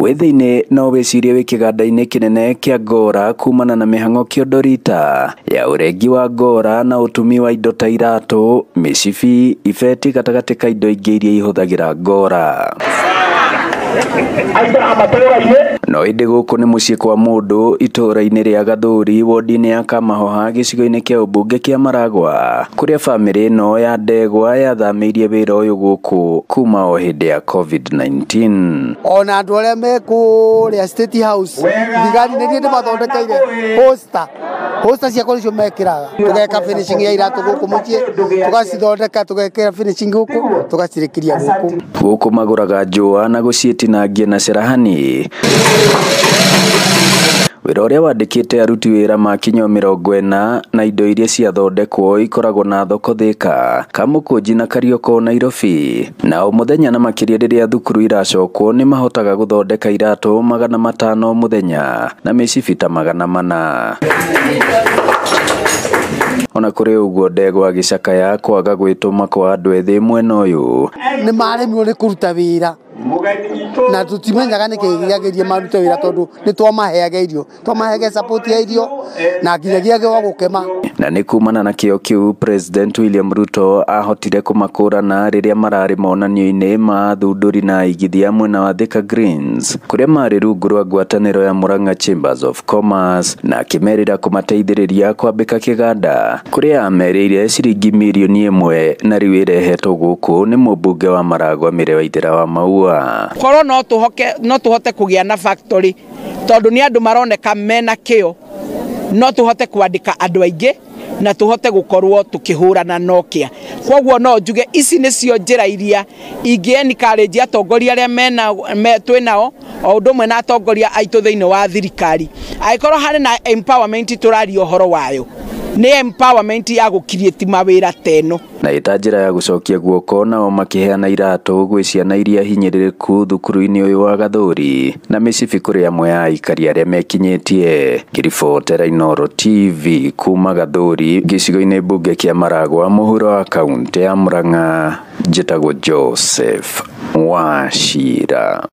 Wĩ thĩinĩ no wĩcirie wĩ kĩganda-inĩ kĩnene kĩa Ngora kumana na mĩhang'o kĩondorita ya ũrengi wa ngora na ũtumi wa indo ta iratũ, mĩcibi, ibeti gatagatĩ ka indo ingĩ iria ihũthagĩra ngora. No ĩndĩ gũkũ nĩ mũciĩ kwa mũndũ itũũra-inĩ rĩa Gathuri wodi-inĩ ya Kamahoha gĩcigo-inĩ kĩa ũmbunge kĩa Maragwa kũrĩa bamĩrĩ ĩno ya Ndegwa yathamĩirie wĩra ũyũ gũkũ kuma o hĩndĩ ya COVID-19. Ona andũ arĩa me kũrĩa State House thigari nĩ niĩ ndĩmathondekeire poster poster ciakwa nĩcio mekĩraga, tũgeka finishing ya iratũ gũkũ mũciĩ, tũgacithondeka tũgekĩra finishing gũkũ, tũgacirĩkĩria gũkũ. Gũkũ magũraga njũa na gũciĩtinangia na cerahani. Wĩra ũrĩa wandĩkĩte aruti wĩra makinya 40 na indo iria ciathondekwo ikoragwo na thoko Thika, Kamũkũnji na Karioko Nairobi. Na o mũthenya na makĩria rĩrĩa thukuru iracokwo nĩ mahotaga gũthondeka iratũ 500 mũthenya na mĩcibi ta 400. Ona kũrĩ ũguo Ndegwa agĩcakaya kwaga gwĩtũma kwa andũ ethĩ mwena ũyũ. Nĩ maremirwo nĩ kũruta wĩra na tũtimenyaga nĩkĩ gĩagĩrie marute wĩra tondũ nĩ twamaheaga irio, twamaheaga support ya irio na nginyagia gwa gũkema. Na nĩ kumana na kĩo kĩu President William Ruto ahotire kũmakũrana rĩrĩa mararĩ monanio-inĩ ma athundũri na aigithia mwena wa Thika Greens kũrĩa marĩ rungu rwa ngwatanĩro ya Murang'a Chambers of Commerce na akĩmerĩra kũmateithĩrĩria kwambĩka kĩganda kũrĩa amerĩire ciringi mirioni 1 na rĩu ĩrehetwo gũkũ nĩ mũmbunge wa Maragwa Mĩrĩ Waithera wa Maua. Korwo no tũhote kũgĩa na factory tondũ nĩ andũ maroneka mena kĩo, no tũhote kwandĩka andũ aingĩ na tũhote gũkorwo tũkĩhũrana na ũkĩa. Koguo no njuge ici nĩcio njĩra iria ingĩ encourage atongoria arĩa twĩ nao o ũndũ ũmwe na atongoria aitũ thĩinĩ wa thirikari. Angĩkorwo harĩ na empowerment tũraria ũhoro wayo, nĩ empowerment ya gũcreate mawĩra ta ĩno. Na ĩta njĩra ya gũcokia guoko nao makĩheana iratũ gwĩ ciana iria hinyĩrĩrĩku thukuru-inĩ ũyũ wa Gathuri na mĩcibi kũrĩ amwe a aikari arĩa mekinyĩtie. Ngĩribotera Inooro TV kuma Gathuri gĩcigo-inĩ mbunge kĩa Maragwa mũhuro wa kaũntĩ ya Murang'a, njĩtagwo Joseph Wachira.